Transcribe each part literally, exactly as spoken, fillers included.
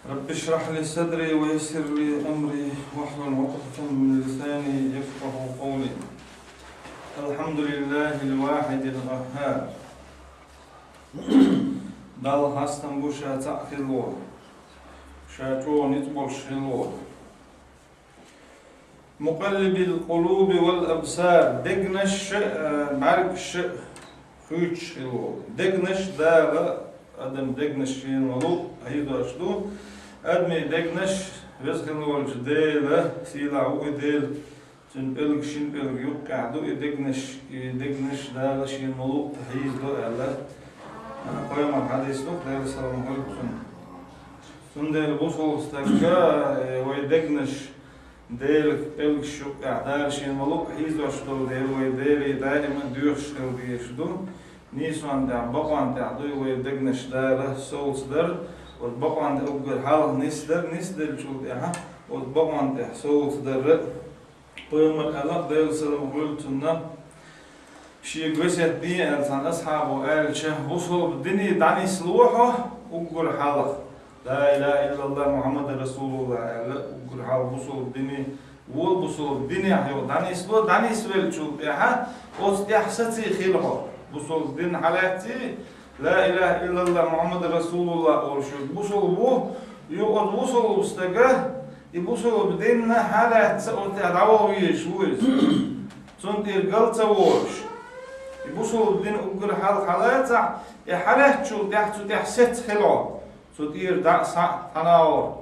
رب اشرح لي صدري ويسر لي أمري واحلل عقدة من لساني يفقه قولي. الحمد لله الواحد القهار. Далла хастам бу ша цхьаъ хилла волу, ша чӀогӀа ницкъ болуш хилла волу. مقلب القلوب والأبصار, дегнаш а, бӀаьргаш а хуьйцуш хилла волу. Дегнаш Дала, адам дегнаш шена ма луъу хьийзош ду. Адамийн дегнаш Веза хилла волчу Дела, сийлахь ву и Дела, Цуьнан пӀелг шина пӀелг юккъехь ду, и дегнаш, и дегнаш Дала шена ма луъу хьийзадо аьлла, пайхамаран хьадис ду, Делан салам хуьлда цунна. Цундела бусалба стага, э, вай дегнаш Делан пӀелгаш юккъехь Дала шена ма луъу хьийзош долу дела, вай Деле даима а доьхуш хила дезаш ду. Нийсонан тӀехь, бакъонан тӀехь дуй вай дегнаш Дала совцадар, оцу бакъонан тӀе уггар хьалха нисдар, нисделлачул тӀаьхьа оцу бакъонан тӀехь совцадар. Пайхамара аьлла, Делан салам хуьлда цунна, шега весет де аьлла цхьана асхьабо аьлча, бусалба дине дӀанисло хьо уггар хьалха. Ла илаха иллаллах Мухьаммадан расулуллах аьлла, уггар хьалха бусалба дине, вон бусалба динехь юха дӀанисло, дӀанисвеллачул тӀаьхьа оцу тӀехь саций хила хьо. Бусалба дин хьалаьцций, ла илаха иллаллах Мухьаммадан расулуллах олуш верг бусалба ву, юха оцу бусалба стага и бусалба дин хьалаьцна оцу тӀехь дӀаваха везаш ву иза. Цунна тӀера гал ца волуш, и бусалба дин уггар хьалха хьалацахь, и хьалаьцначул тӀаьхьа цу тӀехь сецна хила хьо. Цу тӀера дӀа а, схьа а, цхьана а гӀор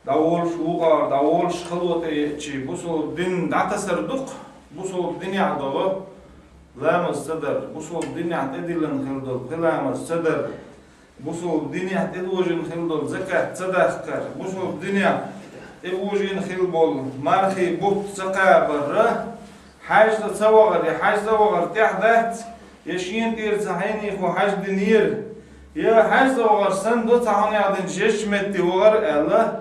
дӀаволуш, вукхара дӀаволуш, хало тӀееъчий, бусалба дин дӀатасар ду-кх, бусалба динехь долу ламаз ца дар, бусалба динехь тӀедиллина хила долу пхи ламаз ца дар, бусалба динехь тӀедожийна хила долу закат ца дахкар, бусалба динехь тӀебожийна хила болу мархий бутт ца кхабар, хьаьжцӀа ца вахар, я хьаьжцӀа вахар тӀехь дац, я шена тӀера цхьа хьенехо хьаьж динера, я хьаьжцӀа вахар санна ду цхьа хьуна яхдина жечу метте вахар аьлла,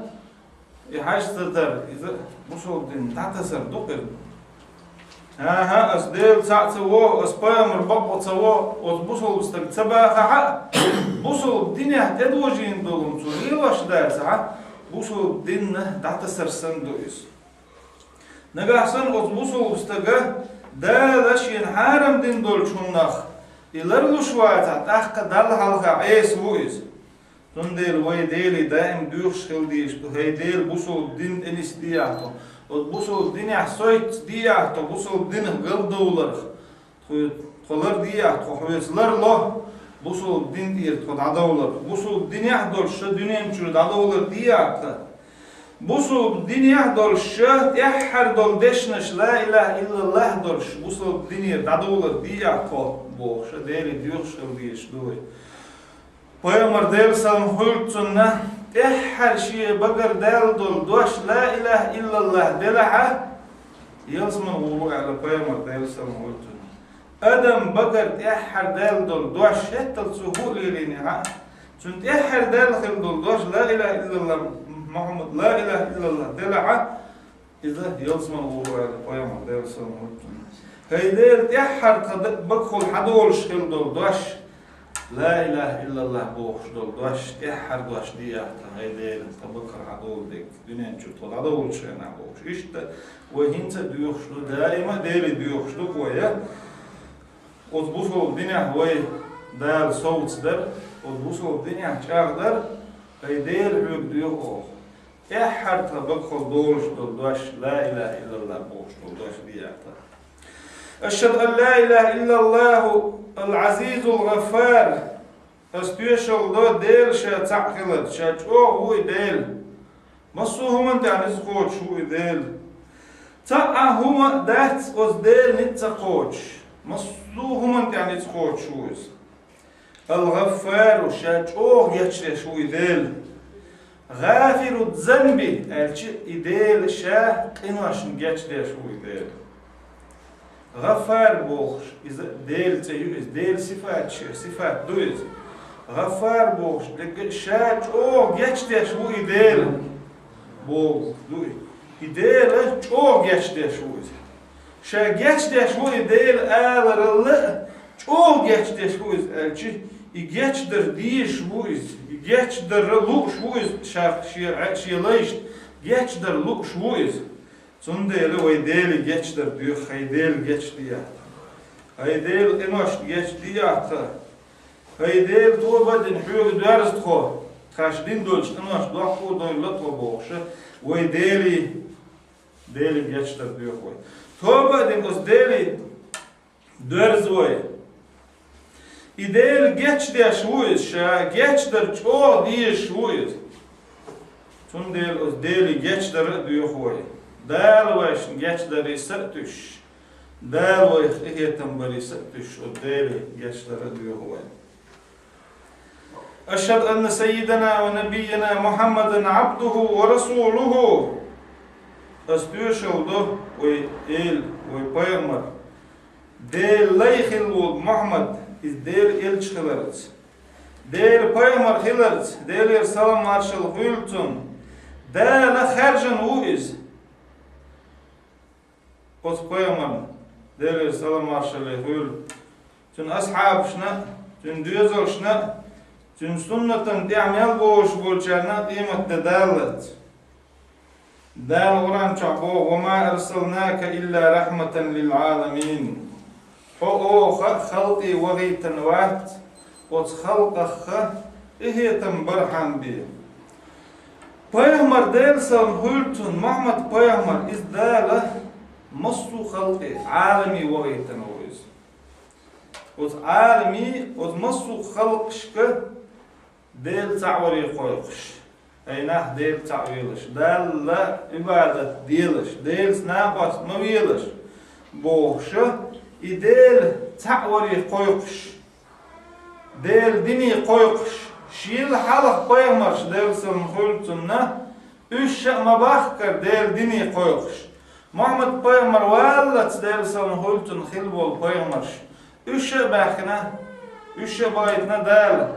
и хьаьж ца дар, иза бусалба дин дӀатасар ду-кх иза. ХӀан-хӀа, ас Дела цхьаъ ца воху, ас пайхамар бакъо ца воху, оцу бусалба стаг ца бахахь а, бусалба динехь тӀедожийна долу цо лелош дацахь а, бусалба динна дӀатасар санна ду иза. Нагахь санна оцу бусалба стага Дала шена хьарам дина долчу хӀуманах и ларлуш вацахь, тӀаккха Далла хьалха Ӏеса ву иза. Цундела вай Деле даим доьхуш хила дезаш ду, хӀай Дела, бусалба дин тӀе нисдехьа тхо, оцу бусалба динехь сойтта дехьа тхо, бусалба динах галдовларх, тхо, тхо лардехьа тхо, хьоьца ларло, бусалба дин тӀера тхо дӀадовларх, бусалба динехь долуш ша дуьнен чуьра дӀадовлар дехьа тхан. Бусалба динехь долуш ша тӀаьххьара долу дешнаш, ла илаха иллаллах долуш, бусалба динера дӀадовлар дехьа тхо, бохуш, ша Деле доьхуш хила дезаш ду вай. Пайхамар Делан салам хуьлда цунна, тӀаьххьара шен багара даьлла долу дош ла илаха иллаллах делахь а, ялсамане гӀур ву аьлла пайхамар Делан салам хуьлда цунна. Адам багара тӀаьххьара даьлла долу дош хӀетталц цо хӀу а лелийнехь а, цуьнан тӀаьххьара даьлла хила долу дош ла илаха иллаллах Мухьаммад, ла илаха иллаллах делахь а, иза ялсамане гӀур ву аьлла пайхамар Делан салам хуьлда цунна. ХӀай Дела, тӀаьххьара тхан д-, багахула хьадолуш хила долу дош, ла илаха иллаллах бохуш долу дош, тӀаьххьара дош дехьа тхан, хӀай Дела, тхан багахула хьадолу дерг, дуьнен чуьра тхо дӀадовлучу хенахь бохуш. Иштта вай хӀинца а доьхуш ду, даима а Деле доьхуш ду-кх вай, я? Оцу бусалба динехь вай Дала совцадар, оцу бусалба динехь чӀагӀдар, хӀай Дела, хьоьга доьху оха. ТӀаьххьара тхан багахула долуш долу дош, ла илаха иллаллах бохуш долу дош дехьа тхан. Ашхаду ан ла илаха иллаллаху ал-Азизул Гъаффар. Ас тоьшалла до Дела ша цхьаъ хиларца, ша чӀогӀа ву и Дела. Массо а хӀуманна тӀехь ницкъ кхочуш ву и Дела. Цхьа а хӀума дац оцу Дела ницкъ ца кхочуш. Массо а хӀуманна тӀехь ницкъ кхочуш ву иза. Ал-Гъаффару, ша чӀогӀа гечдеш ву и Дела. Гъафиру занби, аьлча, и Дела ша къиношна гечдеш ву и Дела. Гъаффар бохуш, иза Делан цӀе ю иза, Делан сифаташ, сифат ду иза. Гъаффар бохуш, дерг а ша чӀогӀа гечдеш ву и Дела. Боху ду и. И Дела чӀогӀа гечдеш ву иза. Ша гечдеш ву и Дела аларал а, чӀогӀа гечдеш ву иза аьлча, и гечдар дезаш ву иза, и гечдар лууш ву иза ша шен, шен лайшта, гечдар лууш ву иза. Цундела вай Деле гечдар доьху, хӀай Дела гечдита. ХӀай Дела къиношна гечдита. ХӀай Дела тоба а дина хьоьга доьрза тхо, тхаьш дина долчу къиношна доккха а довла тхо бохуш, вай Деле, Деле гечдар доьху вай. Тоба а дина оцу Деле доьрза вай. И Дела гечдеш ву иза, ша гечдар чӀогӀа дезаш ву иза. Цундела оцу Деле гечдар а доьху вай. Дала вайшна гечдаре са а туьйсуш, Дала вайх къинхетам баре са а туьйсуш, оцу Деле гечдар а доьху вай. أشهد أن سيدنا ونبينا محمدا عبده ورسوله. Ас тоьшалла до вай эла, вай пайхамар, Делан лай хилла волу Мухьаммад, иза Делан элча хиларца, Делан пайхамар хиларца, Делера салам-маршалла хуьлда цунна, Дала хаьржина ву иза. Оцу пайхамарна, Делера салам-маршалла хуьлда, цуьнан асхьабашна а, цуьнан доьзалшна а, цуьнан суннатана тӀехь мел бовлуш болчарна а къематде даллалц. Дала Къуръан чохь боху: «وما أرسلناك إلا رحمة للعالمين». Хьо оха халкъе вахийтина вац, оцу халкъах къинхетам бархьама бен. Пайхамар, Делан салам хуьлда цунна, Мухьаммад пайхамар, иза Дала массо а халкъе, Ӏаламе вахийтина ву иза. Оцу Ӏаламе, оцу массо а халкъашка Дела цхьаъ варе кхойкхуш, хӀай нах, Дела цхьаъ велаш, Далла Ӏибадат делаш, Делаца накъост ма велаш бохуш, и Дела цхьаъ варе кхойкхуш, Делан дине кхойкхуш, шел хьалха пайхамарш, Делан салам хуьлда цунна, уьш а ма бахкара Делан дине кхойкхуш. Мухьаммад пайхамар валлалц, Делан салам хуьлда цунна, хилла болу пайхамарш, уьш а баьхкина, уьш а бахийтина Дала,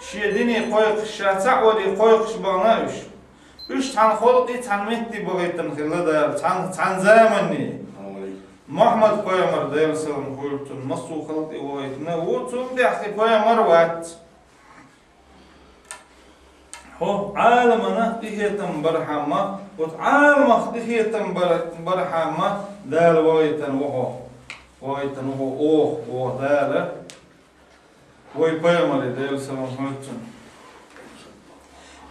шен дине кхойкхуш, ша цхьаъ варе кхойкхуш бахана уьш. Уьш цхьана халкъе, цхьана метте бахийтина хилла Дала, цхьана, цхьана заманне. Мухьаммад пайхамар, Делан салам хуьлда цунна, массо а халкъе вахийтина ву, цунна тӀехь и пайхамар вац. Хьо Ӏаламана къинхетам бархьама, оцу Ӏаламах къинхетам бар-, бархьама Дала вахийтина ву хьо. Вахийтина ву хьо оха, боху Дала. Вай пайхамаре, Делан салам хуьлда цунна.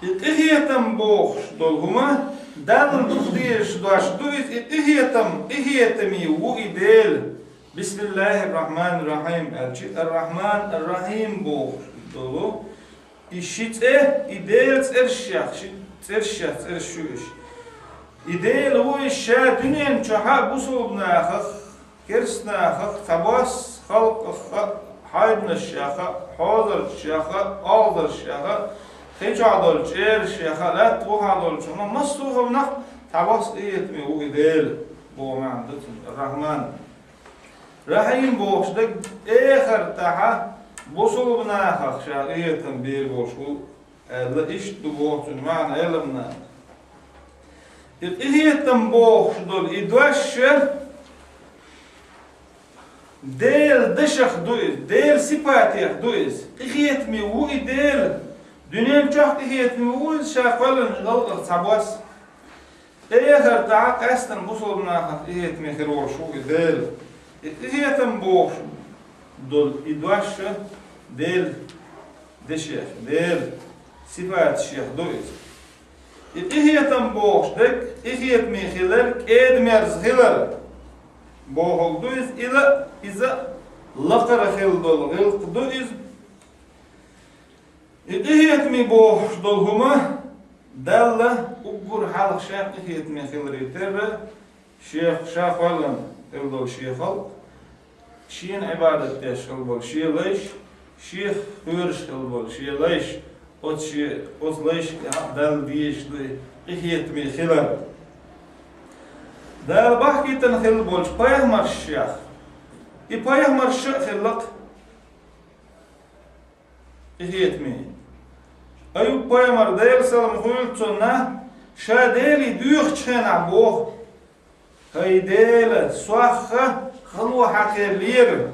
И къинхетам бохуш долу хӀума Далла дукха дезаш дош ду иза, и къинхетам, къинхетаме ву и Дела. Бисмиллахир-рахманир-рахим аьлча, ар-Рахман, ар-Рахим бохуш долу и ши цӀе, и Делан цӀершех, ши цӀершех цӀераш ю уьш. И Дела ву иза ша дуьнен чохь а бусулба нахах, керста нахах, цхьабосса халкъах а, хьайбанашех а, хьозарчех а, олхазаршех а, кхин чохь долчу чӀерашех а, лаьтта вухахь долчу хӀума, массо а хӀуманах цхьабосса къинхетаме ву и Дела, боху маьӀна ду цуьнан, Рахман. Рахим бохуш дерг эхартахь бусулба нахах ша къинхетам бийр болуш ву аьлла, иштта ду боху цуьнан маьӀна Ӏеламнаха. И къинхетам бохуш долу и дош Делан дашах ду иза, Делан сипатех ду иза. Къинхетаме ву и Дела. Дуьнен чохь къинхетаме ву иза ша кхоьллинчу халкъах цхьабосса. Эхартахь къаьсттина бусулба нахах къинхетаме хир волуш ву и Дела. И къинхетам бохуш долу и дош Делан дашех, Делан сипаташех ду иза. И къинхетам бохуш дерг къинхетаме хилар, кӀеда-мерза хилар бохург ду иза, ила а, иза а лакхара хила долу гӀиллакх ду иза. И къинхетаме бохуш долу хӀума Далла уггар хьалха ша къинхетаме хиларе терра, шех ша кхоьллина хила долу шен халкъ, шена Ӏибадат деш хила болу шен лайш, шех кхоьруш хила болу шен лайш, оцу шен, оцу лайшка а Далла дезаш ду и къинхетаме хилар. Дала бахкийтина хила болчу пайхамаршех, и пайхамарш а хилла-кх къинхетаме. Аюб-пайхамар, Делан салам хуьлда цунна, ша Деле доьхучу хенахь боху: «ХӀай Дела, сох хало хьакхеллера,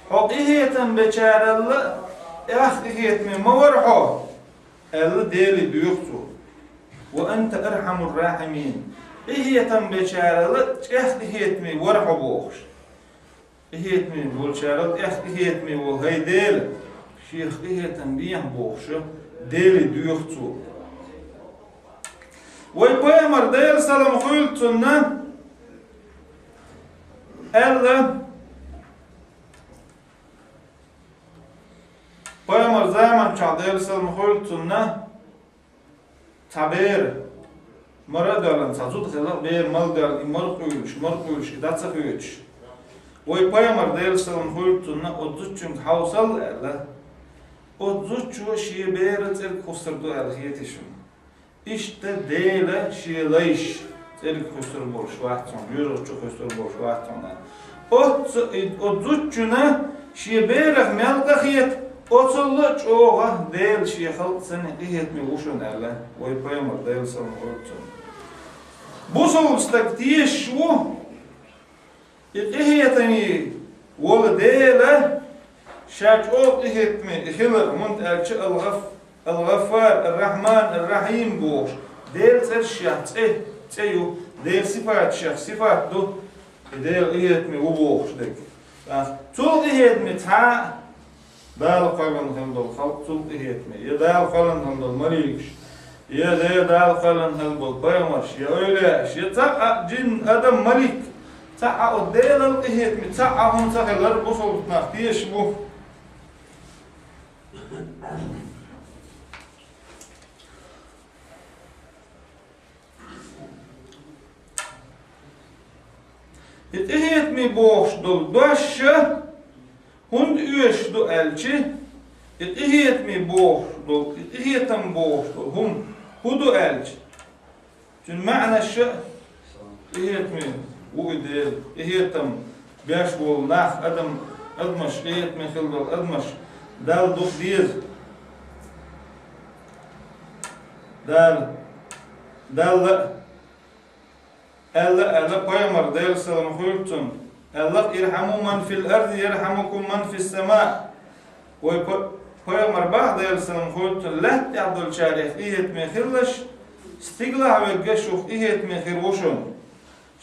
хьо къинхетам бечарал тӀех къинхетаме ма вара хьо», аьлла, Деле доьху цо. «Ва анта архьамур-рахьимин». Къинхетам бечарал тӀех къинхетаме вара хьо бохуш. Къинхетаме болчарал тӀех къинхетаме волу хӀай Дела, шех къинхетам бехьа бохуш, Деле доьху цо. Вай пайхамар, Делан салам хуьлда цунна, аьлла, пайхамар заманчохь, Делан салам хуьлда цунна, цхьа бер, мара а доьллина, цхьа зуда хилла бер мала доьллина, и мара къуьйлуш, мара къуьйлуш, и дӀа ца хоьцуш. Вай пайхамар, Делан салам хуьлда цунна, оцу зудчуьнга хьовсал аьлла, оцу зудчо шен бер цӀерга хуссур ду аьлла хетий шуна? Иштта Дела шен лайш цӀерга хуьссур болуш вац хьуна, жоьжахати чу хуьссур болуш вац хьуна. Оццу и, оцу зудчунна шен берах мел къахета, оццул а чӀогӀа Дела шен халкъ санна къинхетаме ву шуна аьлла, вай пайхамар, Делан салам хуьлда цунна. Бусалба стаг тешаш ву, и къинхетаме волу Дела ша чӀогӀа къинхетаме и хилар, хӀунда аьлча Ал-ГӀаф-, Ал-ГӀаффар, Ар-Рахьман, Ар-Рахьим бохуш, Делан цӀерашех цӀе, цӀе ю, Делан сифаташех сифат ду, и Дела къинхетаме ву бохуш дерг. ТӀаккха цул къинхетаме цхьа а Дала кхоьллина хила долу халкъ цул къинхетаме, я Дала кхоьллина хила долу маликаш, я Де-, Дала кхоьллина хила болу пайхамарш, я эвлаяаш, я цхьа а джин, адам, малик, цхьа а оцу Делал къинхетаме цхьа а хӀума ца хилар бусалба нах тешаш бу. И къинхетаме бохуш долу дош хӀунда оьшуш ду аьлча, и къинхетаме бохуш долу, и къинхетам бохуш долу хӀума хӀун ду аьлча, цуьнан маьӀнаш а къинхетаме ву и Дела, къинхетам беш волу нах, адам, адамаш, къинхетаме хила долу адамаш Далла дукха деза. Дала, Далла а аьлла, аьлла пайхамар, Делан салам хуьлда цунна, аьлла: «Ирхьаму ман фил арди, ярхьамукум ман фис сама». Вай па-, пайхамар боху, Делан салам хуьлда цунна, лаьтта тӀехь долчарех къинхетаме хилалаш, стигалахь верг шух къинхетаме хир ву шуна.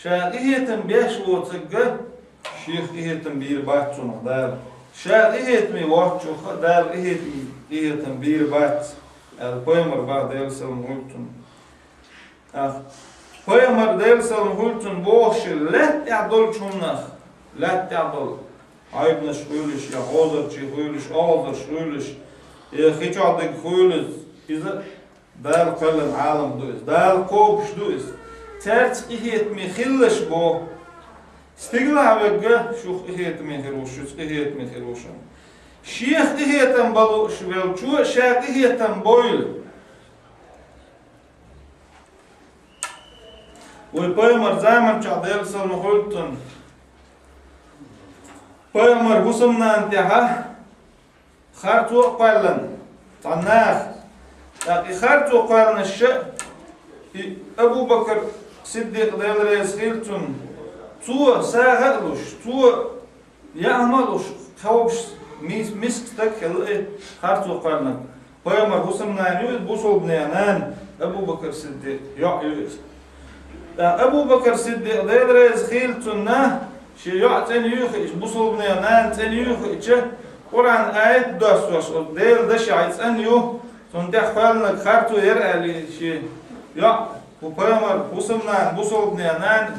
Ша къинхетам беш воцург шех къинхетам бийр бац цунах Дала. Ша къинхетаме воцчух Дала къинхетам, къинхетам бийр бац, аьлла пайхамар боху, Делан салам хуьлда цунна. ТӀаккха пайхамар, Делан салам хуьлда цунна, бохуш, лаьтта тӀехь долчу хӀуманах, лаьтта тӀехь долу Ӏайбанаш хуьлуш, я хьозарчий хуьлуш, охьазарш хуьлуш, я хи чохь дерг хуьлуш, иза Дала кхоьллина Ӏалам ду иза, Дала кхобуш ду иза. Цаьрца къинхетаме хилалаш боху. Стигалахь верг шух къинхетаме хир ву, шуьца къинхетаме хир ву шуна. Шех къинхетам бан лууш велчо ша къинхетам бойла. Вай пайхамар заманчохь, Делан салам хуьлда цунна, пайхамар хӀусамнана тӀехь харцо а кхоьллина цхьана наха. ТӀаккха и харцо кхоьллинарш а, и Абу-Бакр Сиддикъ, Дела реза хуьлда цунна, цо сагӀа а луш, цо яа а луш, кхобуш мис-, миска стаг хилла и харцо кхоьллинарг. Пайхамар хӀусамнана ю иза, бусалбанийн нана, Абу-Бакр Сиддикъ йоӀ ю иза. ТӀаккха Абу-Бакр Сиддикъ, Дела реза хуьлда цунна, шен йоӀ цӀена юй хиъча, бусалбанийн нана цӀена юй хиъча, Къуръан аят доссош, оцу Делан дашехь и цӀена ю, цунна тӀехь кхоьллинарг харцо яра аьлла, шен йоӀ, хӀу пайхамар хӀусамнана, бусалбанийн нана,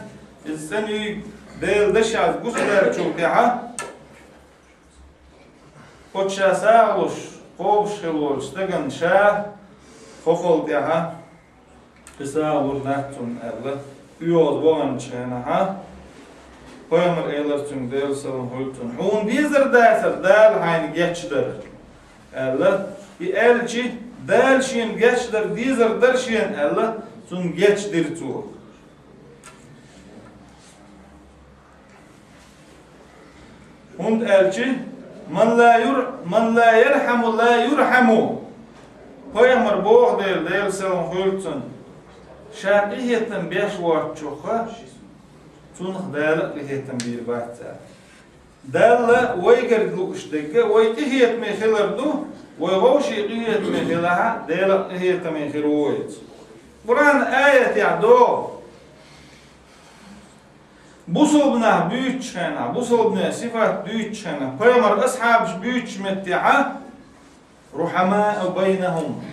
иза цӀена юй Делан дашехь гучудаьллачул тӀаьхьа, оцу ша сагӀа луш, кхобуш хилла волчу стагана ша хӀокхул тӀаьхьа и сагӀа лур дац цунна аьлла, оьгӀаз ваханчу хенахь, пайхамар элира цуьнга, Делан салам хуьлда цунна: «Хьуна дезар дацара Дала хьайна гечдар», аьлла. И аьлча, Дала шена гечдар дезар дара шена аьлла, цунна гечдира цо. ХӀунда аьлча: «Ман ла юр-, ман ла ярхьаму, ла юрхьаму». Пайхамар боху дела, Делан салам хуьлда цунна, ша къинхетам беш воцчух, Цунах Дала къинхетам бийр бац цара. Далла вайгара лууш дерг, вай къинхетаме хилар ду, вай вовшийн къинхетаме хилахь, Дала къинхетаме хир ву вайца. Къуръан аятехь догӀу. Бусалба нах буьйцучу хенахь, бусалбанийн сифат дуьйцучу хенахь, пайхамар асхьабаш буьйцучу меттехь, «рухьамаъу байнахум»,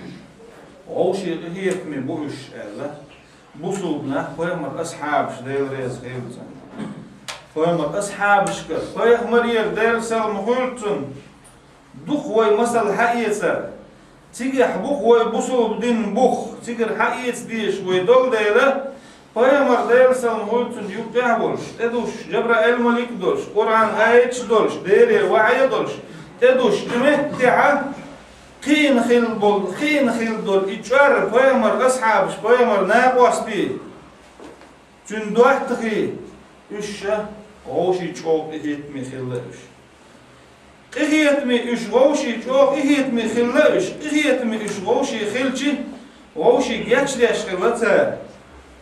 вовшийн къинхетаме бу уьш аьлла. Бусалба нах, пайхамар асхьабаш, Дела реза хуьлда царна. Пайхамар асхьабашкара, пайхамарера, Делан салам хуьлда цунна, дукха вай масал хьаэцар. Цигахь бух вай бусалба дин бух, цигара хьаэца дезаш вай долу дела, пайхамар, Делан салам хуьлда цунна, юккъехь а волуш, тӀедуссуш Жабраил-малик долуш, Къуръан аяташ долуш, Делера вахьйа долуш, тӀедуссуш и меттехь а кхиъна хилла болу, кхиъна хилла долу и чӀор, пайхамар асхьабаш, пайхамар накъостий, цуьнан доттагӀий, уьш ша вовшийн чӀогӀа къинхетаме хилла уьш. Къинхетаме уьш вовшийн чӀогӀа къинхетаме хилла уьш, къинхетаме уьш вовшийн хилчи, вовшийн гечдеш хилла цара,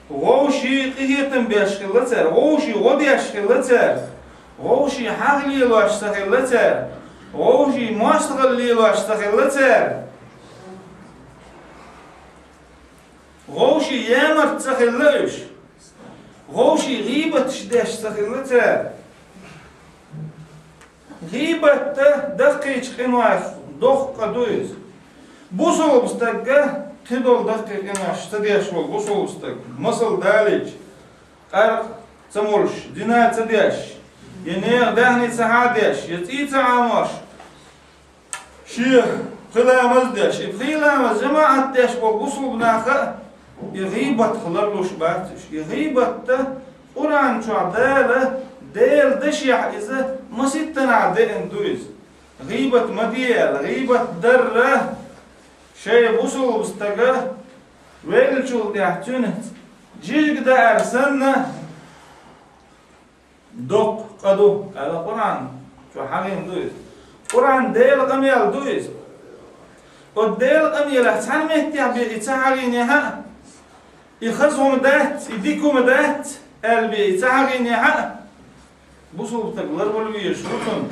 вовшийн къинхетам беш хилла цара, вовшийн гӀо деш хилла цара, вовшийн хьагӀ лелош ца хилла цара, вовшийн мостагӀалла лелош ца хилла цара, вовшийн ямарта ца хилла уьш, вовшийн гӀийбаташ деш ца хилла цара. ГӀийбат даккхийчу къинойх доккха къа ду иза. Бусалба стагга кхидолу даккхий къинош ца деш волу бусалба стаг, масал далийча, къаркъа ца молуш, зина ца деш, я нехан даьхни ца хьадеш, я цӀий ца Ӏамош, шен пхи ламаз деш, и пхи ламаз жамаӀат деш болу бусалба наха а и гӀийбатах ларлуш бац уьш. И гӀийбат Къуръан чохь Дала, Делан дашехь иза маситтанхьа деана ду иза. ГӀийбат ма де аьлла, гӀийбат дарра шайн бусалба стага веллачул тӀаьхьа цуьнан жижиг даар санна, доккха къа ду, аьлла Къуръан чу хьахийна ду иза. Къуръан Делан къамел ду иза. Оцу Делан къамелехь цхьана меттехь бен и ца хьахийнехь а, и хаза хӀума дац, и дика хӀума дац аьлла бен и ца хьахийнехь а, бусалба стаг ларвала везаш ву цунна.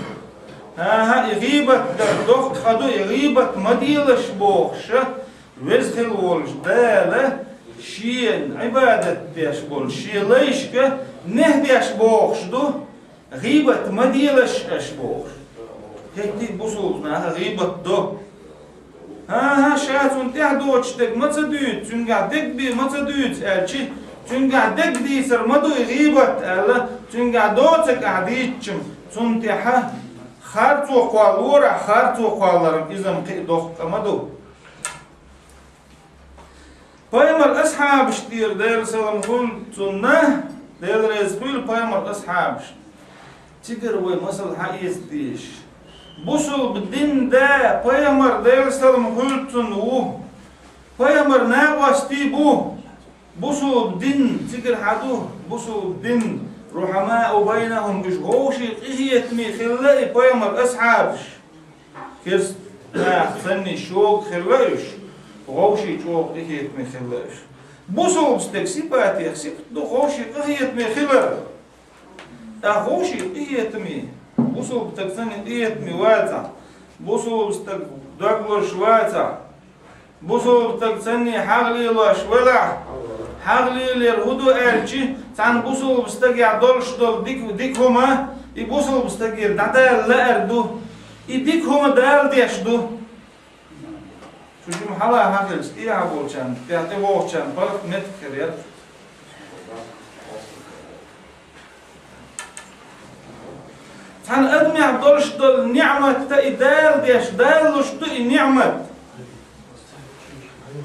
ХӀан-хӀа, и гӀийбат дар доккха къа ду, и гӀийбат ма делаш бохуш, Веза хилла волчу Дала Шен Ӏибадат деш болу Шен лайшка нехь деш бохуш ду, гӀийбат ма делаш аша бохуш. ХӀетте а бусалба наха гӀийбат до. ХӀан-хӀа, ша цунна тӀаьхьа доцуш дерг ма ца дуьйцу, цуьнгахь дерг бен ма ца дуьйцу аьлчи, цуьнгахь дерг дийцар ма ду и гӀийбат аьлла, цуьнгахь доцург ахь дийцча-м, цунна тӀаьхьа харцо кхоллорахь, харцо кхолларг иза-м кхин а доккха къа ма ду. Пайхамар асхьабаш тӀера, Делан салам хуьлда цунна, Дела реза хуьлда пайхамар асхьабаш. Цигара вай масал хьаэца дезаш. Бусалба дин да пайхамар, Делан салам хуьлда цунна, ву. Пайхамар накъостий бу. Бусалба дин цигара хьан ду, бусалба дин, рухьамаъу байнахум, уьш вовшийн къинхетаме хилла и пайхамар асхьабаш. Керста нах санний шога хилла уьш, вовшийн чӀогӀа къинхетаме хилла уьш. Бусалба стеган сипатех сипат ду вовшийн къинхетаме хилар. ТӀаккха вовшийн къинхетаме, бусалба стаг санний къинхетаме вацахь, бусалба стаг дог лозуш вацахь, бусалба стаг санний хьагӀ лелош велахь, хьагӀ лелор хӀун ду аьлчи, цхьана бусалба стагехь долуш долу дика, дика хӀума, и бусалба стагера дӀадала лаар ду. И дика хӀума Дала деш ду. Шу жима хьала хьахилча, тӀехьа болчарна, тӀехьа тӀевогӀучарна паргӀат меттиг хир яц. Цхьана адамехь долуш долу ниӀмат-м и Дала деш, Дала луш ду и ниӀмат.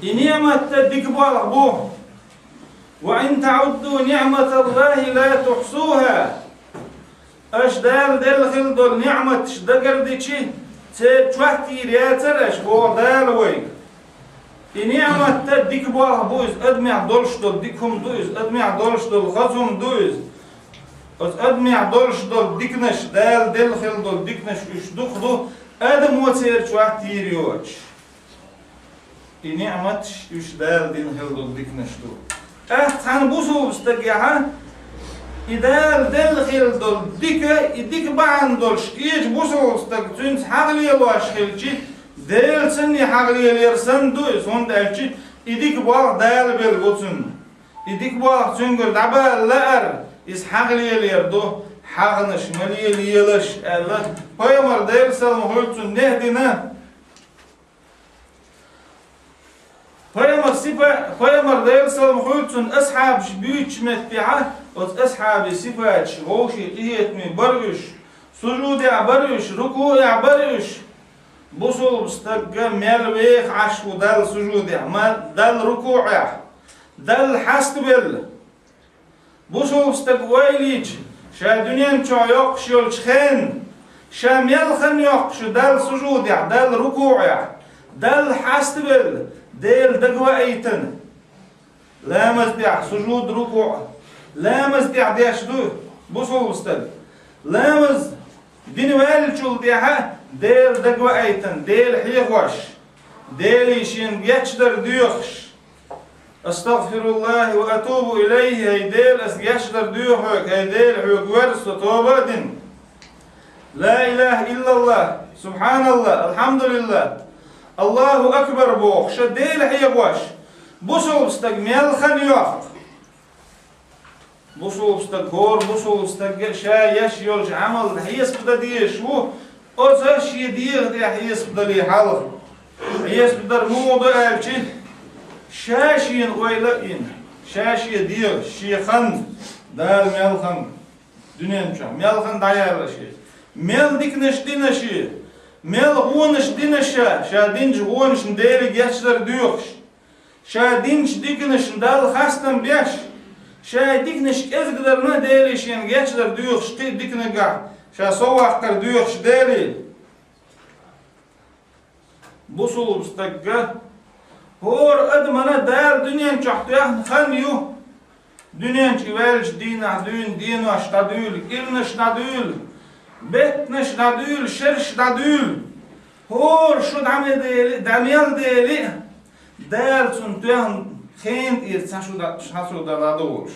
И ниӀмат-м дика болх бу. «Ва ин таӀудду ниӀматаллахи ла тухьсуха». Аша Дала делла хилла долу ниӀматаш дагардичи, церан чохь тийр яцара аша, боху Дала вайга. И ниӀмат-м дика болх бу иза, адамехь долуш долу дика хӀума ду иза, адамехь долуш долу хаза хӀума ду иза. Оцу адамехь долуш долу диканаш, Дала делла хилла долу диканаш уьш дукха ду, адамо церан чохь тийр йоцуш. И ниӀматаш уьш Дала дина хилла долу диканаш ду. ТӀаккха цхьана бусалба стагехь И Дала делла хилла долу дика, и дика бахьана долуш кхечу бусалба стаг цуьнца хьагӀ лелош хилча, Дела санна хьагӀ лелор санна ду иза, хӀунда аьлча и дика болх Дала белла бу цунна. И дика болх цуьнгара дӀабала лаар, иза хьагӀ лелор ду, хьагӀнаш ма лелаелаш, аьлла, пайхамар, Делан салам хуьлда цунна, нехь дина. Пайхамар сипа-, пайхамар, Делан салам хуьлда цунна, асхьабаш буьйцучу меттехьа, оцу асхьабийн сипаташ вовшийн къинхетаме бара уьш, сужудехь бара уьш, рукуӀехь бара уьш. Бусалба стагга мел веха Ӏаш ву Далла сужудехь, ма Далла рукуӀехь, Далла хьаставелла. Бусалба стаг ойла йича, ша дуьнен чохь йоккхуш йолчу хенна, ша мел хан йоккхуш ю Далла сужудехь, Далла рукуӀехь, Далла хьаставелла, Дела дагаваийтина. Ламаз тӀехь сужуд, рукуӀ, ламаз тӀехь деш ду бусалба стаг. Ламаз дина ваьллачул тӀаьхьа Дела дагаваийтина, Дела хьехош, Деле шена гечдар доьхуш. Астагфируллахи ва атубу илайхи, хӀай Дела, ас гечдар доьху хьоьга, хӀай Дела, хьоьга верза со, тоба а дина. Ла илаха иллаллах, субханаллах, алхьамдулиллах, Аллаху акбар бохуш, Дела хьехош, бусалба стаг мел хан йоккху. Бусалба стаг, хӀора бусалба стагга ша еш йолчу Ӏамална хьесап дан дезаш ву, оцу шен дегӀан тӀехь хьесап дале хьалха. Хьесап дар муха ду аьлча, ша шена ойла а йина, ша шен дегӀан, шен хан, Дала мел хан дуьнен чохь, мел хан дӀаяьлла шен, мел диканаш дина шен, мел гӀонаш дина ша, ша динчу гӀонашна Деле гечдар доьхуш. Ша динчу диканашна Далла хастам беш, ша и диканаш кӀезгадарна Деле шена гечдар доьхуш, кхин а диканагахь ша совваккхар доьхуш Деле. Бусалба стагга, хӀора адамана Дала дуьнен чохь тоьхна хан ю. Дуьнен чу и ваьллачу дийнахь дуьйна денош дӀадуьйла, кӀирнаш дӀадуьйла, беттанаш дӀадуьйла, шераш дӀадуьйла. ХӀора шо дӀа ма дели, дӀа мел дели а, Дала цунна тоьхна хенан тӀера цхьа шо дӀа-, цхьа шо дӀадолуш.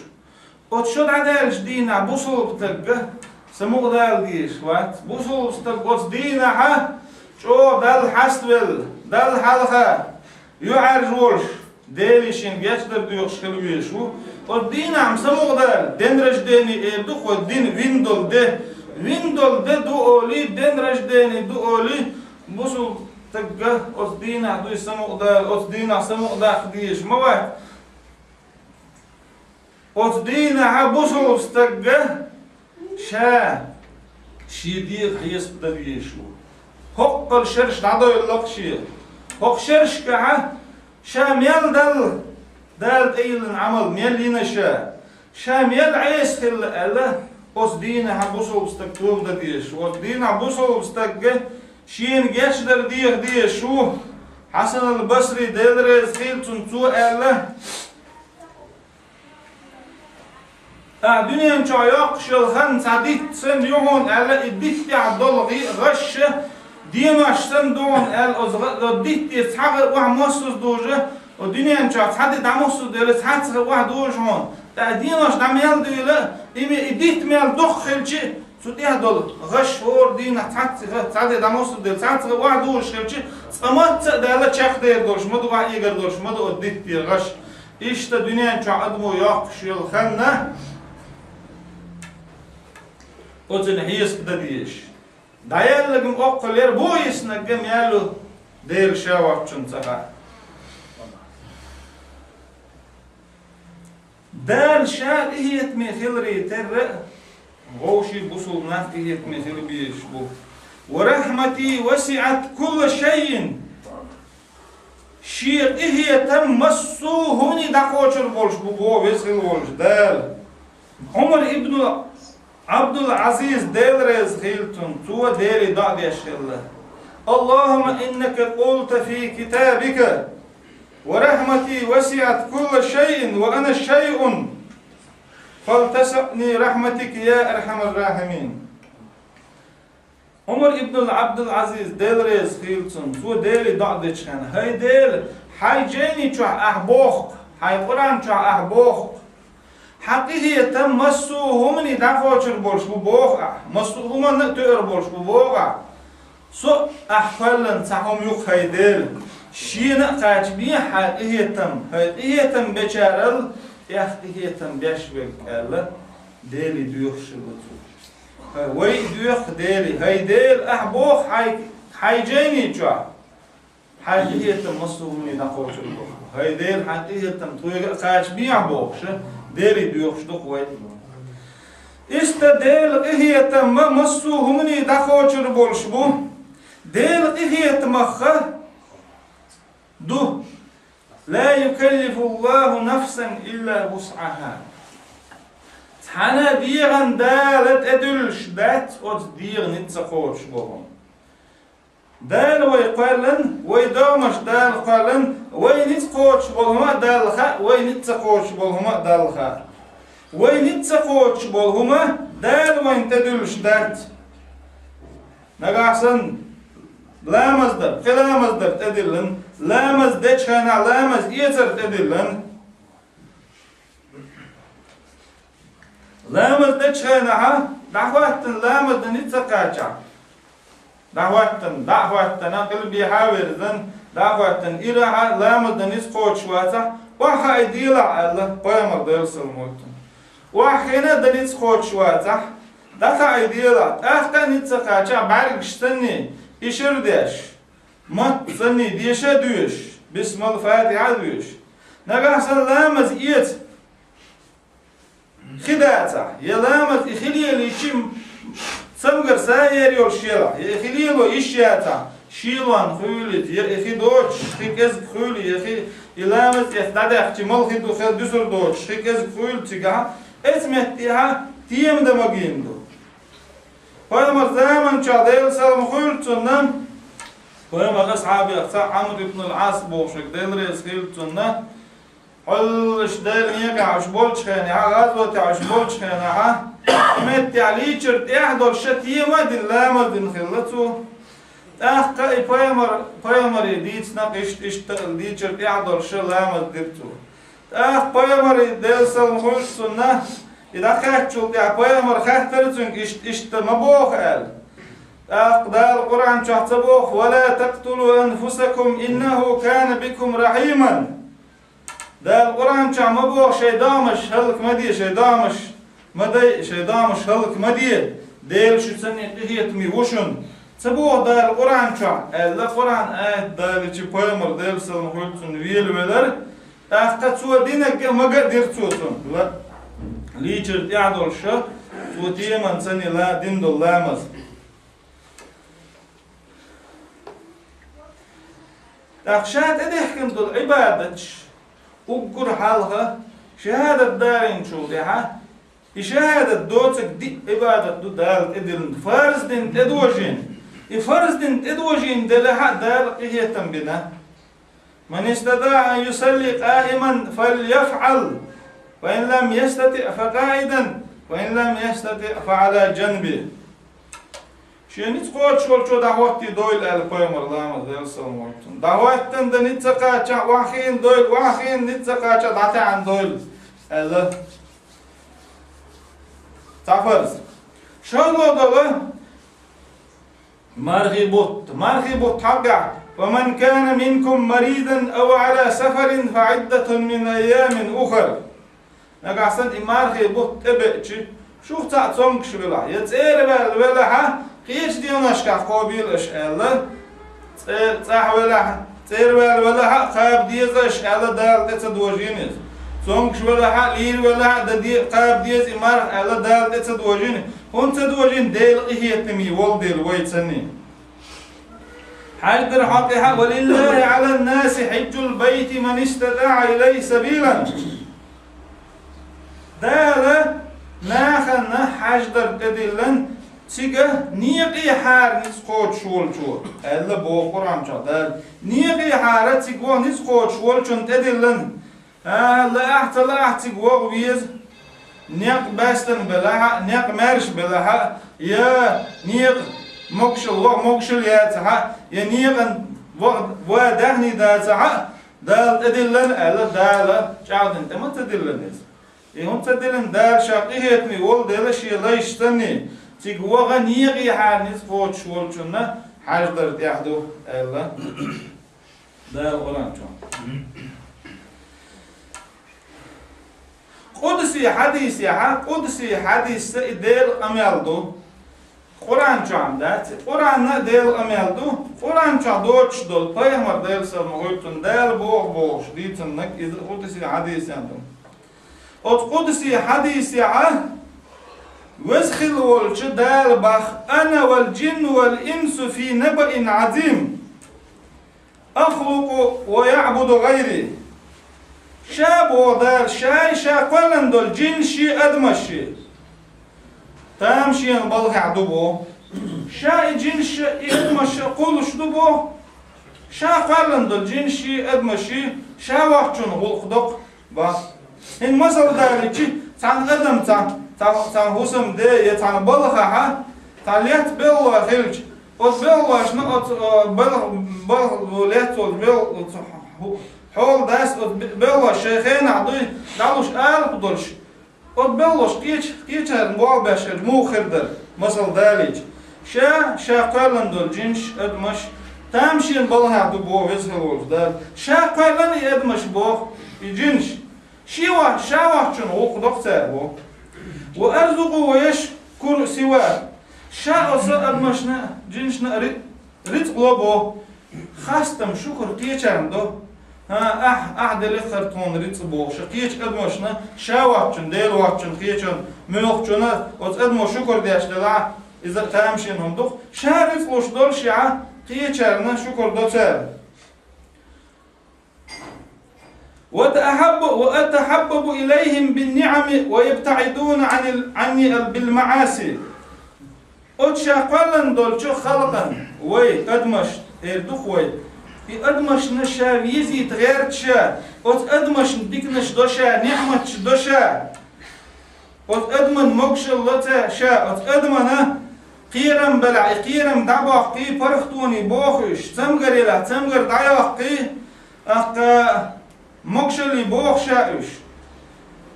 Оцу шо дӀадаьллачу дийнахь бусалба стагга самукъадала дезаш вац. Бусалба стаг оцу дийнахьа чӀогӀа Далла хьаставелла, Далла хьалха юьхьӀаьржа волуш, Деле шена гечдар доьхуш хила везаш ву. Оцу дийнахь-м самукъадала, день рождения эр ду-кх вай дин вина долу де. Вина долу де ду олий, день рождения ду олий, бусалба стагга оцу дийнахь дуй самукъадала, оцу дийнахь самукъадаккха дезаш ма вац. Оцу дийнахьа бусалба стагга ша шен дегӀан хьесап дан дезаш ву. ХӀоккхул шераш дӀадойлла-кх шен. ХӀокху шерашкахьа ша мел Далла, Дала тӀейиллина Ӏамал мел йина ша, ша мел Ӏеса хилла аьлла, оцу дийнахьа бусалба стаг тоба дан дезаш ву. Оцу дийнахьа бусалба стагга шена гечдар деха дезаш ву. Хьасан ал-Басри, Дела реза хила цунна, цо аьлла: Ахь дуьнен чохь йоккхуш йолу хан цхьа дитт санна ю хьуна аьлла, и дитта тӀехь долу гӀи-, гӀаш денош санна ду хьуна аьлла, оцу гӀа-, оцу дитта тӀера цхьа гӀа охьа массаза дужа, оцу дуьнен чохь цхьа де дӀамассаза девлла, цхьацца гӀа охьа дужа хьуна. ТӀаккха денош дӀа мел дуьйла, и ме-, и дитт мел дукха хилча, цу тӀехь долу гӀаш хӀора дийнахь цхьацца гӀа, цхьа де дӀамассаза девлла, цхьацца гӀа охьа дужуш хилча, цкъа мацца а даьлла чекхдер долуш ма ду, охьа эгар долуш ма ду оцу дитта тӀера гӀаш. Иштта дуьнен чохь адамо йоккхуш йолу ханна, оцунна хьесап дан дезаш. ДӀаяллаг-м оккхул яра, бу йиснарг-м яьлла Дела ша воцчунна ца хаьа. Дала ша къинхетаме хиларе терра а, вовший бусулба нах къинхетаме хила безаш бу. «Ва рахьмати васиӀат кулла шайин». Шен къинхетам массо а хӀумане дӀакхочур болуш бу, боху веза хила волчу Дала. Ӏумар ибн Ӏабдул-Ӏазиз, Дела реза хила цунна, цо Деле доӀа деш хилла: «Аллахумма иннака къулта фи китабика: ва рахьмати васиӀат кулла шайин, ва ана шайун, фалтасиъни рахьматика, я архьамар рахьимин». Ӏумар ибн Ӏабдул-Ӏазиз, Дела реза хила цунна, цо Деле доӀа дечу хенахь: «ХӀай Дела, хьайн жайни чохь ахь боху, хьайн Къуръан чохь ахь боху, Хьан къинхетам массо а хӀуманна дӀакхочур болуш бу боху ахь, массо а хӀуманна а тоьар болуш бу боху ахь. Со а ахь кхоьллина цхьа хӀума ю-кх, хӀай Дела, шена а кхачабехьа хьайн къинхетам, хӀай къинхетам бечарал тӀех къинхетам беш верг аьлла, Деле доьхуш хилла цо. ХӀай, вай а доьху Деле, хӀай Дела, ахь боху хьайн, хьайн жайни чохь. Хьайн къинхетам массо а хӀуманна дӀакхочур бу. ХӀай Дела, хьайн къинхетам тхоьга а кхачабехьа бохуш, Деле доьхуш ду-кх вай. Иштта Делан къинхетам ма массо а хӀуманна дӀакхочур болуш бу. Делан къинхетамах ду: «Ла юкаллифуллаху нафсан илла вусъаха». Цхьана а дегӀан Дала тӀедуьллуш дац оцу дегӀан ницкъ ца кхочуш болу хӀума. Дала вай кхоьллина, вай догӀмаш Дала кхоьллина, вай ницкъ кхочуш болу хӀума а Далла хаьа, вай ницкъ ца кхочуш болу хӀума а Далла хаьа. Вай ницкъ ца кхочуш болу хӀума Дала вайна тӀедуьллуш дац. Нагахь санна ламаз дар, пхи ламаз дар тӀедиллина, ламаз дечу хенахь ламаз эцар тӀедиллина. Ламаз дечу хенахьа, дӀахӀоттина ламаз дан ницкъ ца кхачахь. ДӀахӀоттина, дӀа а хӀоттина, къилбехьа а верзина, дӀа а хӀоттина, ирахьа ламаз дан ницкъ кхочуш вацахь, охьахаийделахь аьлла, пайхамар Делан салам хуьлда цунна. Охьахиъна а дан ницкъ кхочуш вацахь, дӀахаийделахь, тӀаккха а ницкъ ца кхачахь, бӀаьргаш санний, ишар а деш, мотт санний, деша а доьшуш, бисмал, фатихьа а доьшуш. Нагахь санна ламаз эца хи дацахь, я ламаз и хи лелийча, цамгар са а ер йолуш елахь, я и хи лело йиш яцахь, шелонна хуьйла иза, я и хи доцуш, хи кӀезиг хуьйла, я хи и ламаз эцна дӀадаьхча, мала хи ду хила дуьсур доцуш, хи кӀезиг хуьйла цигахь, эцу меттехьа тема дан магийна ду. Пайхамар заманчохь, Делан салам хуьлда цунна, пайхамар асхьабех цхьаъ Ӏамр ибн ал-Ӏас бохуш верг, Дела реза хуьлда цунна, хьоллаш Делан некъехь уьш болчу хенахь, гӀазотехь уьш болчу хенахь, меттехь лийчар тӀехь долуш ша тема а дина, ламаз дина хилла цо. ТӀаккха и пайхамар, пайхамаре дийцина, иштта, иштта лийчар тӀехь долуш ша ламаз дира цо. ТӀаккха пайхамаре, Делан салам хуьлда цунна, и дӀакхаьччул тӀаьхьа пайхамар хаьттира цуьнга, иштта, иштта ма боху аьлла. ТӀаккха Дала Къуръан чохь ца боху: «Ва ла тактулу анфусакум, иннаху кана бикум рахьиман». Дала Къуръан чохь ма боху: «Шайн догӀмаш хӀаллак ма де, шайн догӀмаш ма дай, шайн догӀмаш хӀаллак ма де, Дела шуьца къинхетаме ву шуна». Ца боху Дала Къуръан чохь аьлла, Къуръан аят далийча пайхамар, Делан салам хуьлда цунна, велавелира, тӀаккха цо динарг а мага а дира цо цунна. Ла, лийчар тӀехь долуш ша, цо теман ца нила дина долу ламаз. ТӀаккха ша тӀедехкина долу Ӏибадаташ уггар хьалха шахӀадат далийначул тӀаьхьа, и шахӀадат доцург диъ Ӏибадат ду Дала тӀедиллина, фарз дина тӀедожийна. И фарз дина тӀедожийна делахь а Дала къинхетам бина. «Ман истатаӀа ан юсалли къаиман, фальяфӀал, фа ин лам ястатиӀ, фа къаӀидан, фа ин лам ястатиӀ, фа Ӏала жанби». Шен ницкъ кхочуш волчо дӀахӀоттийдойла аьлла пайхамар, ламаз, Делан салам хуьлда цунна. ДӀахӀоттина дан ницкъ ца кхачахь, охьахиъна дойла, охьахиъна ницкъ ца кхачахь, дӀатаьӀна дойла аьлла. Цхьа фарз. ШолгӀа долу мархий бутт. Мархий бутт хьакъехь: «Фаман кана минкум маридан ав Ӏала сафарин, фа Ӏиддатун мин айямин ухар». Нагахь санна и мархий бутт тӀебеача, шух цхьаъ цомгуш велахь, я цӀера ваьлла велахьа, кхечу деношкахь кхобийла аша аьлла, цӀе-, цӀахь велахь, цӀера ваьлла велахьа, кхаба деза аша аьлла, Дала тӀе ца дожийна иза. Цомгуш велахьа, лийр велахьа, дан де-, кхаба деза и марха аьлла, Дала тӀе ца дожийна. ХӀунда ца дожийна? Делан къинхетаме волу дела вай цанний. Хьаьждар хьокъехьа: «Ва лиллахи Ӏалан наси хьиджул байти ман истатаӀа илайхи сабилан». Дала нахана хьаьждар тӀедиллина, цига некъехьара ницкъ кхочуш волчо, аьлла боху Къуръан чохь Дала. Некъехьара цига ваха ницкъ кхочуш волчунна тӀедиллина. А, лаахь, ца лаахь цига вогӀу веза. Некъ баьстина белахьа, некъ маьрша белахьа, я некъ могушалла вогӀу, могушалла яцахьа, я некъан вогӀу ва даьхний дацахьа, Дала тӀедиллина аьлла, Дала чӀагӀдина тӀе ма ца диллина иза. И хӀунда ца диллина, Дала ша къинхетаме волу дела шен лайш санний, цига ваха некъехьара ницкъ кхочуш волчунна хьаждар тӀехь ду, аьлла Дала Къуръан чохь. Къудси хьадисехьа, къудси хьадисса и Делан къамел ду. Къуръан чохь дац, Къуръанна а Делан къамел ду. Къуръан чохь доцуш долу, пайхамар Делан салам хуьлда цунна, Дала боху бохуш дийцинарг иза къудси хьадисехь ду. Оцу къудси хьадисехьа Веза хилла волчу Дала боху: «Ана вал джинну вал инсу фи набаин азим. Ахлукъу ва яъбуду гъайри». Ша боху Дала, ша и ша кхоьллина долу джинаш а, адамаш а тамашийна балхехь ду боху. Ша и джинаш а, и адамаш а кхуллуш ду боху. Ша кхоьллина долу джинаш а, адамаш а ша воцчунна гӀуллакх доккху боху. ХӀинца масал далийча, цхьана адам цхьана, цхьана, цхьана хӀусамде я цхьана балхахьа, цхьана летта белхалой хилча, оцу белхалошна, оцу, а, белх-, белх-, летта волчу белх-, оцу хьо-, хьола дас оцу бе-, белхалоша шайн хенахь дуй, дӀалуш алапа долуш, оцу белхалоша кхеча-, кхечарна болх беш хилча, муха хир дара, масал далийча. Ша, ша кхоьллина долу джинаш, адамаш тамашийна балхехь ду боху Веза хилла волчу Дала. Ша кхоьллина и адамаш боху, и джинаш. Шен ва-, ша воцчунна гӀуллакх доккху цара боху. «Ва арзукъу ва яшкуру сива». Ша оцу адамашна, джинашна а ри-, рицкъ ло боху. Хастам, шукур кхечарна до. ХӀан, ахь, ахь делира хӀара тхуна рицкъ боху. Ша кхечу адамашна, ша воцчунна, Дела воцчунна, кхечунна, муьлххачунна, оцу адамо шукур деш делахь, иза тамашийна хӀума ду-кх. Ша рицкъ луш долу шеха, кхечарна шукур до цара. «Ва атахьаббу-, ва атахьаббабу илайхим бин-ниъами ва ябтаӀидуна Ӏанил-, Ӏанни ал-, бил-маӀаси». Оцу ша кхоьллина долчу халкъана вай, адамаш, эр ду-кх вай, и адамашна ша везийта гӀерта ша, оцу адамашна диканаш до ша, ниъматаш до ша. Оцу адаман могушалла ло ца ша, оцу адамана кхерам белахь, и кхерам дӀабоккхий, паргӀатоне боху уьш, цамгар елахь, цамгар дӀайоккхий, ахка могушалле боху ша уьш.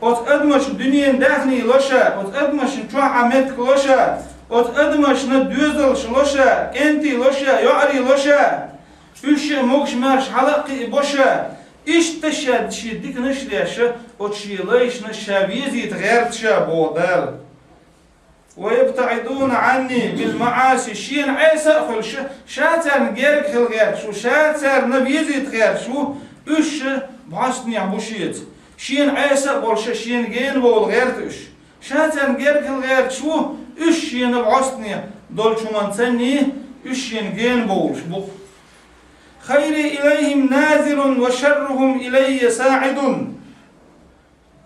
Оцу адамашна дуьненан даьхний ло ша, оцу адамашна чохь Ӏа меттиг ло ша, оцу адамашна доьзалш ло ша, кӀентий ло ша, йоӀарий ло ша. Уьш а могуш-маьрша хьала а кхиабо ша. Иштта ша шен диканаш а деш, оцу шен лайшна ша везийта гӀерта ша, боху Дала. «Ва ябтаӀидуна Ӏанни бил-маӀаси», шена Ӏеса а хуьлуш, ша царна герга хила гӀерташ ву, ша царна везийта гӀерташ ву, уьш бӀостанехьа бу шеца. Шена Ӏеса а болуш, шена гена бовла гӀерта уьш. Ша царна герга хила гӀерташ ву, уьш шена бӀостанехьа долчу хӀуманна санний, уьш шена гена бовлуш бу-кх. «Хайри илайхим назирун ва шаррухум илайя саӀидун».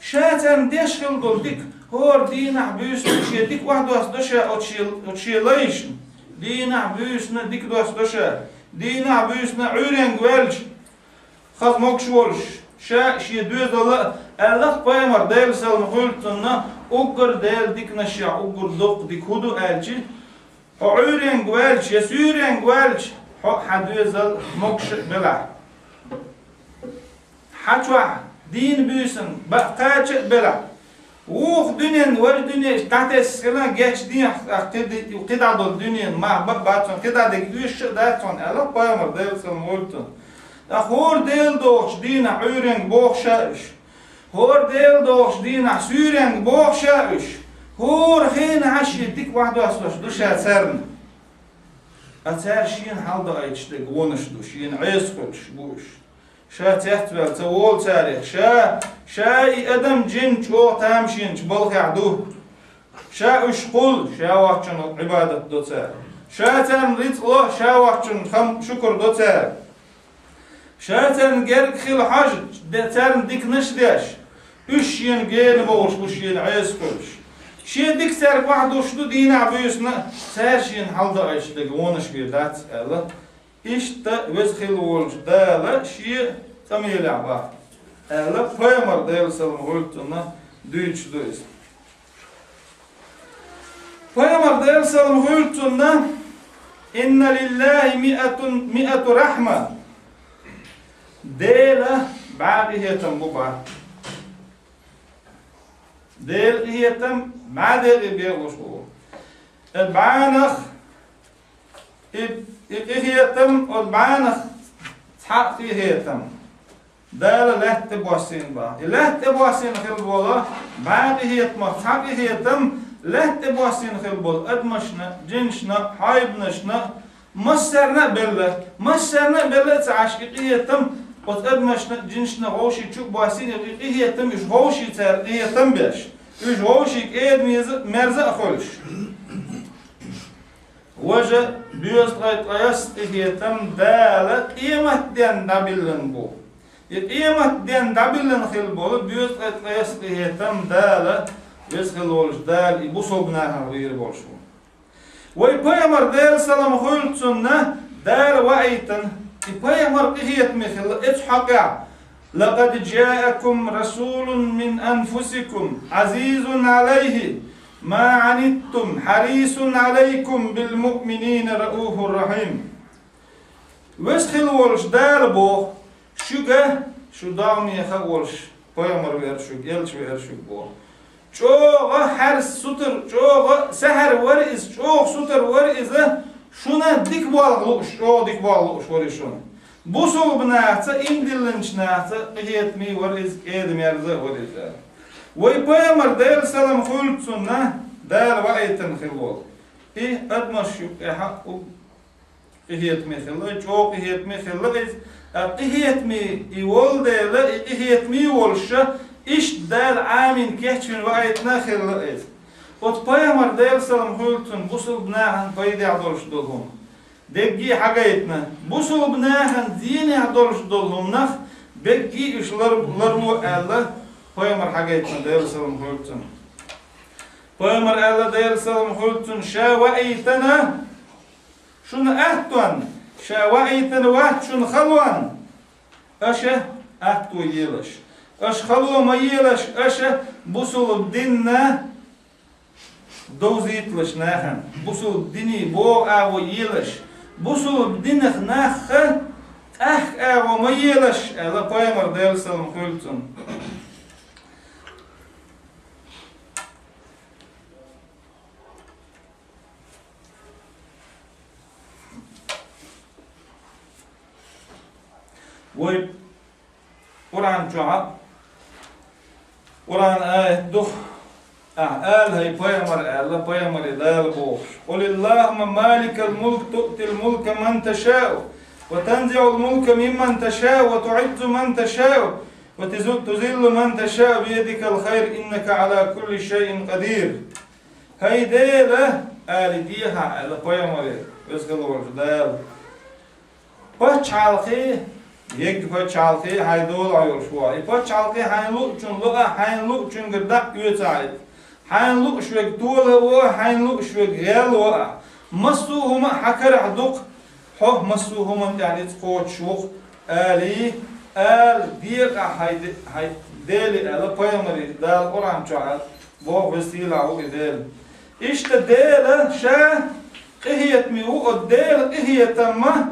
Ша царна деш хила долу дика, хӀора дийнахь буьйсанна шен дика охьадоссадо ша оцу шен, оцу шен лайшна. Дийнахь буьйсанна дика доссадо ша. Дийнахь буьйсанна Ӏуьйренга ваьлча, хаза могуш волуш, ша шен доьзалла а, аьлла-кх пайхамар, Делан салам хуьлда цунна, уггар Делан диканашех уггар доккха дика хӀун ду аьлча, хьо Ӏуьйренга ваьлча я суьйренга ваьлча, хьо хьан доьзал могуш а белахь, хьан чохь дийна буьйсанна бакъ кхача а белахь, вукху дуьненна важа дуьненаш дӀатесса хилан гечдехьа, кхи ди-, кхидӀа долу дуьненан мах бакъ бац хьуна, кхидӀа дерг оьшуш а дац хьуна, аьлла-кх пайхамар, Делан салам хуьлда цунна. ТӀаккха хӀора Делан дохучу дийнахь Ӏуьйренга боху ша уьш. ХӀора Делан дохучу дийнахь суьйренга боху ша уьш. ХӀора хенахь шен дика охьадоссош ду ша царна. Ткъа цара шена хьалдоуьйтуш дерг вонаш ду, шена Ӏеса хуьлуш бу уьш. Ша цецваьлла ца волу царех. Ша, ша и адам, джин чӀогӀа тамашийначу балхехь ду. Ша уьш кхуллу, ша воцчунна Ӏибадат до цара. Ша царна рицкъ ло, ша воцчунна хам шукур до цара. Ша царна герга хила хьожу, де-, царна диканаш а деш, уьш шена гена бовлуш бу, шена Ӏеса хуьлуш. Шен дика цаьрга охьадуссуш ду дийнахь буьйсанна, цара шена хьалдоуьйтуш дерг вонаш бен дац аьлла. Иштта Веза хилла волчу Дала шен къамелехь боху, аьлла, пайхамар, Делан салам хуьлда цунна, дуьйцуш ду иза. Пайхамар, Делан салам хуьлда цунна: «Инна лиллахи миатун, миату рахма». Делан бӀе къинхетам бу боху. Делан къинхетам бӀаь декъе бегӀаш бу. Э, бӀаьнах, и, и къинхетам, оцу бӀаьнах цхьаъ къинхетам Дала лаьтта тӀе боссийна боху. И лаьтта тӀе боссийна хилла болу бӀаьнах, къинхетамах цхьа къинхетам лаьтта тӀе боссийна хилла болу адамашна, жинашна, хьайбанашна, массарна а белла, массарна а белла а ца Ӏаш, и къинхетам оцу адамашна, жинашна вовшийн чу а боссийна, и къинхетам уьш вовшийн цара къинхетам беш, уьш вовшийн кӀеда-мерза а хуьлуш. Важа доьзткъе ткъайоьсна къинхетам Дала къематдийнахь дӀабиллина бу. И къематдийнахь дӀабиллина хилла болу доьзткъе ткъайоьсна къинхетам Дала, Веза хилла волчу Дала и бусалба нахана бийр болуш бу. Вай пайхамар, Делан салам хуьлда цунна, Дала ваийтина, и пайхамар къинхетаме хилла оцу хьокъехь: «لقد جاءكم رسول من أنفسكم عزيز عليه ما عنتم حريص عليكم بالمؤمنين رءوف رحيم». Веза хилла волуш Дала боху: «Шуьга, шу догӀмеха а волуш, пайхамар веара шуьга, элча веара шуьга», — боху. ЧӀогӀа хьаьрса сутара, чӀогӀа саьхьара вара иза, чӀогӀа сутара вара иза, шуна дика болх лууш, чӀогӀа дика болх лууш вара иза шуна. Бусалба нахаца, ийман диллинчу нахаца къинхетаме вара иза, кӀеда-мерза а вара иза. Вай пайхамар, Делан салам хуьлда цунна, Дала ваийтина хилла волу. И адамаш юкъехь а къинхетаме хилла, чӀогӀа къинхетаме хилла иза. Ткъа къинхетаме и волу дела, и къинхетаме а волуш, иштта Дала Ӏамийна, кечвина, ваийтина а хилла иза. Оцу пайхамар, Делан салам хуьлда цунна, бусалба нахана пайдехь долуш долу хӀума дерриге а хьагайтина, бусалба нахана зенехь долуш долу хӀуманах дерриге а уьш лар-, ларло аьлла, пайхамар хьагайтина, Делан салам хуьлда цунна. Пайхамар аьлла, Делан салам хуьлда цунна, ша ваийтина, шуна аьттонна, ша ваийтина вац шуна халонна, аша атто елаш, аша хало ма елаш, аша бусалба динна довзийталаш нахана, бусалба дине богӀу агӀо елаш, бусалба динах нахха тӀаьхьа агӀо ма елаш, аьлла пайхамар, Делан салам хуьлда цунна. Вай Къуръан чохь а, Къуръан аят ду, ахь ала, хӀай пайхамар, аьлла пайхамаре Дала бохуш: «قل اللهم مالك الملك تؤتي الملك من تشاء وتنزع الملك ممن تشاء وتعز من تشاء وتذل من تشاء بيدك الخير إنك على كل شيء قدير». ХӀай Дела, ала дехьа, аьлла пайхамаре, веза хилла волчу Дала. Пачхьалкхе, егга пачхьалкхе хьайн долахь йолуш ву ахь. И пачхьалкхе хьайна луъучунна ло ахь, хьайна луъучуьнгара дӀа а оьцу ахь иза. Хьайна луъуш верг тола а во ахь, хьайна луъуш верг гӀел во ахь. Массо а хӀума а хьан карахь ду-кх, хьо массо а хӀуманна тӀехь ницкъ кхочуш ву-кх, алий, ала декъахь хьайн де-, хьайн Деле аьлла пайхамаре Дала Къуръан чохь аьлла, боху веза сийлахь ву и Дела. Иштта Дела ша къинхетаме ву, оцу Делан къинхетамма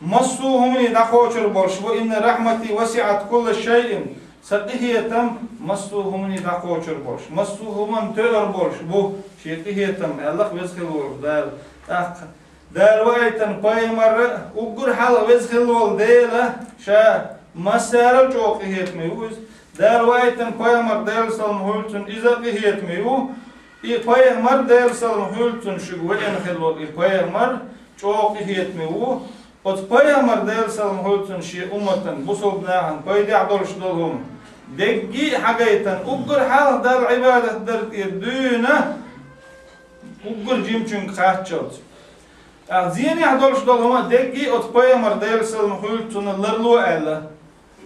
массо а хӀумане дӀакхочур болуш бу, «إن رحمتي وسعت كل شيء», сан къинхетам массо а хӀумане дӀакхочур болуш, массо а хӀуманна тоьар болуш бу шен къинхетам, аьлла-кх веза хилла волчу Дала. ТӀаккха Дала ваийтина пайхамар а, уггар хьалха веза хилла волу Дела, ша массарал а чӀогӀа къинхетаме ву иза. Дала ваийтина пайхамар, Делан салам хуьлда цунна, иза а къинхетаме ву. И пайхамар, Делан салам хуьлда цунна, шуьга веана хилла волу и пайхамар чӀогӀа къинхетаме ву. Оцу пайхамар, Делан салам хуьлда цунна, шен умматан, бусалба нахана пайдехь долуш долу хӀума дерриге а хьагайтина, уггар хьалха Далла Ӏибадат дар тӀера дуьйна, уггар жимачуьнга кхаччалц. ТӀаккха зенехь долуш долу хӀума дерриге а оцу пайхамар, Делан салам хуьлда цунна, ларло аьлла.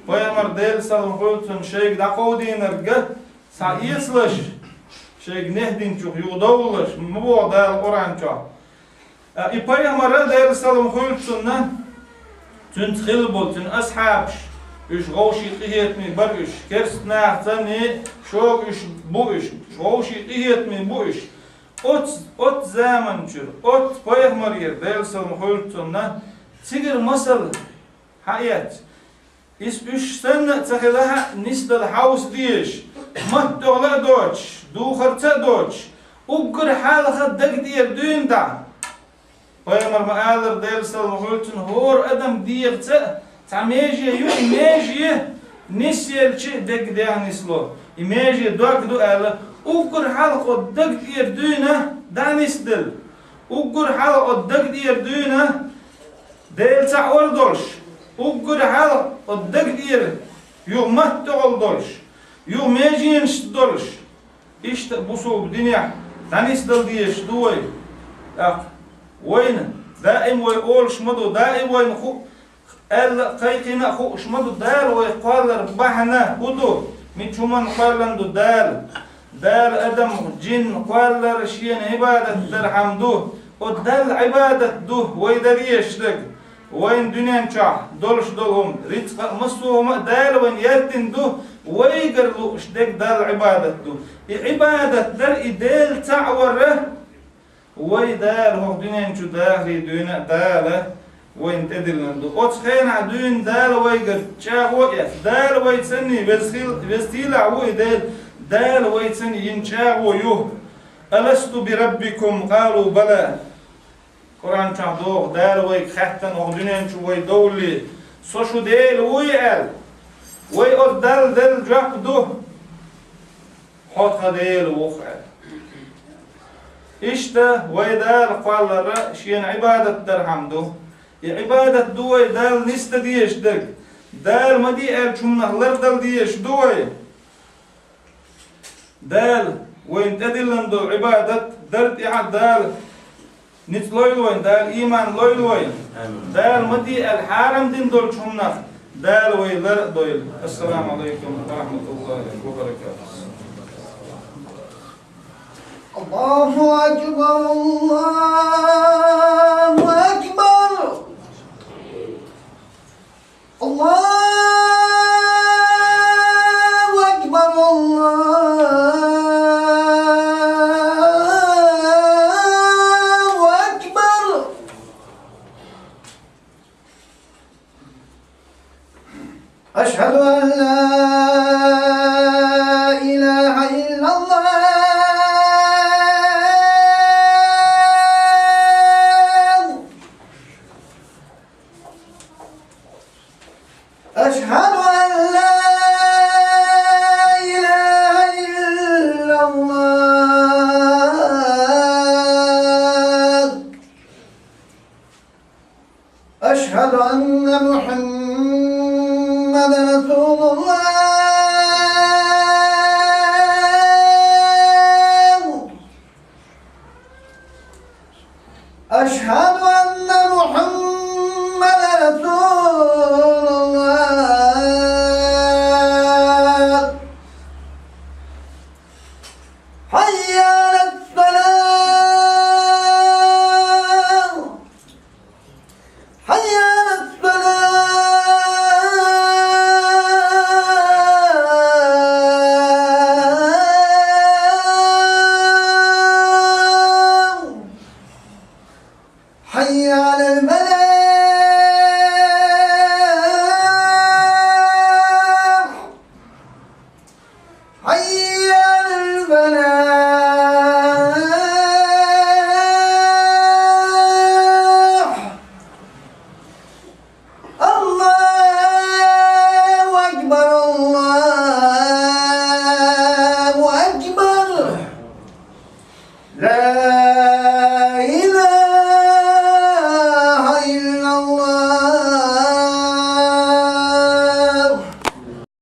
Пайхамар, Делан салам хуьлда цунна, шайга дӀакховдийнарг схьаэцалаш, шайга нехь динчух юхадовлалаш, ма боху Дала Къуръан чохь. Ткъа и пайхамар а, Делан салам хуьлда цунна, цуьнца хилла болу цуьнан асхьабаш, уьш вовшийн къинхетаме бара уьш, керста нахаца а, шога уьш бу уьш, вовшийн къинхетаме бу уьш. Оцу, оцу заман чуьра, оцу пайхамарера, Делан салам хуьлда цунна, цигара масал хьаэцна. Иза уьш санна а ца хилахь а, нисдала хьовса дезаш, маттахь а доцуш, духарца а доцуш, уггар хьалха даг тӀера дуьйна дӀа. Пайхамар ма-аллара, Делан салам хуьлда цунна, хӀора адам дегӀаца а цхьа меже ю, и меже нисъелча деггадехьа нисло. И меже дог ду аьлла, уггар хьалха оцу даг тӀера дуьйна дӀа нисделла. Уггар хьалха оцу даг тӀера дуьйна Дела цхьаъ вар долуш, уггар хьалха оцу даг тӀера юха маттахь а долуш, юха меженашца долуш, иштта а бусулба динехь дӀанисдала дезаш ду вай. ТӀаккха вайна даим вай олуш ма ду, даим вайна ху-, аьлла а, кхайкхина а хууш ма ду, Дала вай кхоллар бахьана хӀун ду, мича хӀуманна кхоьллина ду Дала. Дала адам, жин кхоллар шена Ӏибадат дархьама ду. Оцу Далла Ӏибадат ду вай дан дезаш дерг. Вайна дуьнен чохь долуш долу хӀума, рицкъа а, массо а хӀума а Дала вайна яздина ду, вайгара лууш дерг Далла Ӏибадат ду. И Ӏибадат дар, и Дела цхьаъ вар, вай Дала хӀокху дуьнен чу дахаре дуьйна а Дала вайна тӀедиллина ду. Оцу хенахь дуьйна Дала вайгара чӀагӀо а эцна, Дала вайцанний веза хил-, веза-сийлахь ву и Дела, Дала вайцанна йина чӀагӀо ю. «Аласту би раббикум?» Къалу: «Бала». Къуръан чохь догӀу, Дала вайга хаьттина хӀокху дуьнен чу вай довлале: «Со шу Дела вуй?» – аьлла. Вай оцу Далла делла жоп ду: «Хьо тхан Дела ву-кх», – аьлла. Иштта вай Дала кхоллар шена Ӏибадат дархьама ду. И Ӏибадат ду вай Далла нисдан дезаш дерг. Дала ма де аьллачу хӀуманах лардала дезаш ду вай. Дала вайна тӀедиллина долу Ӏибадат дар тӀехь а Дала ницкъ лойла вайна, Дала ийман лойла вайна. Амин. Дала ма де аьлла хьарам дина долчу хӀуманах Дала вай лар а дойла. Ассаламу алайкум ва рахматуллахи ва баракатух. Аллаху акбар, Аллаху акбар. Аллаху акбар, Аллаху акбар. أشهد أن لا إله إلا الله. أشهد أن لا إله إلا الله. أشهد أن محمدا رسول الله. أشهد أن محمدا رسول الله. حي على الصلاة. حي على الصلاة. حي على الفلاح.